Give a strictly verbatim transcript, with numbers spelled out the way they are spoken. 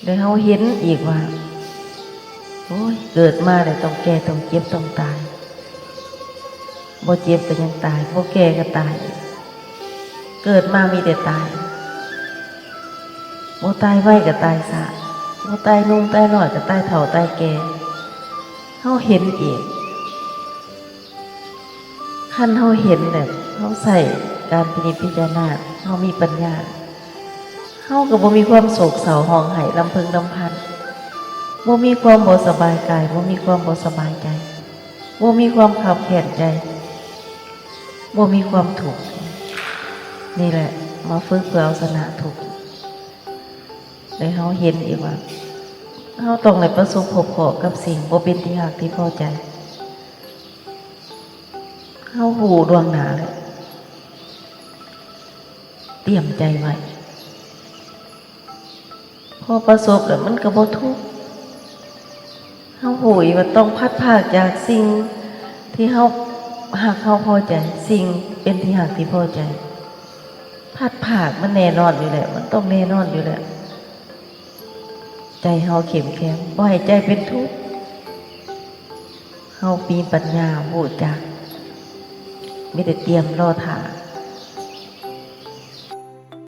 แล้วเฮาเห็นอีกว่า โอ้ย เกิดมาแล้วต้องแก่ ต้องเจ็บ ต้องตาย บ่เจ็บก็ยังตาย บ่แก่ก็ตาย เกิดมามีแต่ตาย บ่ตายไวก็ตายช้า บ่ตายหนุ่มตายน้อยก็ตายเฒ่าตายแก่ เฮาเห็นเอง คันเฮาเห็นแล้ว เฮาใช้การพินิจพิจารณา เฮามีปัญญา เฮาก็บ่มีความโศกเศร้าร้องไห้รำพึงรำพัน บ่มีความบ่สบายกาย บ่มีความบ่สบายใจ บ่มีความคับแค้นใจ บ่มีความทุกข์ นี่แหละ มาฝึกเพื่อเอาชนะทุกข์ แล้วเฮาเห็นอีกว่า เฮาต้องได้ประสบพบพ้อกับสิ่งบ่เป็นที่ฮักที่พอใจ เฮาฮู้ล่วงหน้าแล้ว เตรียมใจไว้ พอประสบแล้วมันก็บ่ทุกข์ เฮาฮู้อีกว่าต้องพลัดพรากจากสิ่งที่เฮาฮักเฮาพอใจ สิ่งเป็นที่ฮักที่พอใจ พลัดพรากมันแน่นอนอยู่แล้ว มันต้องแน่นอนอยู่แล้ว ใจเฮาเข้มแข็ง บ่ให้ใจเป็นทุกข์ เฮามีปัญญาฮู้จัก มีแต่เตรียมรอท่า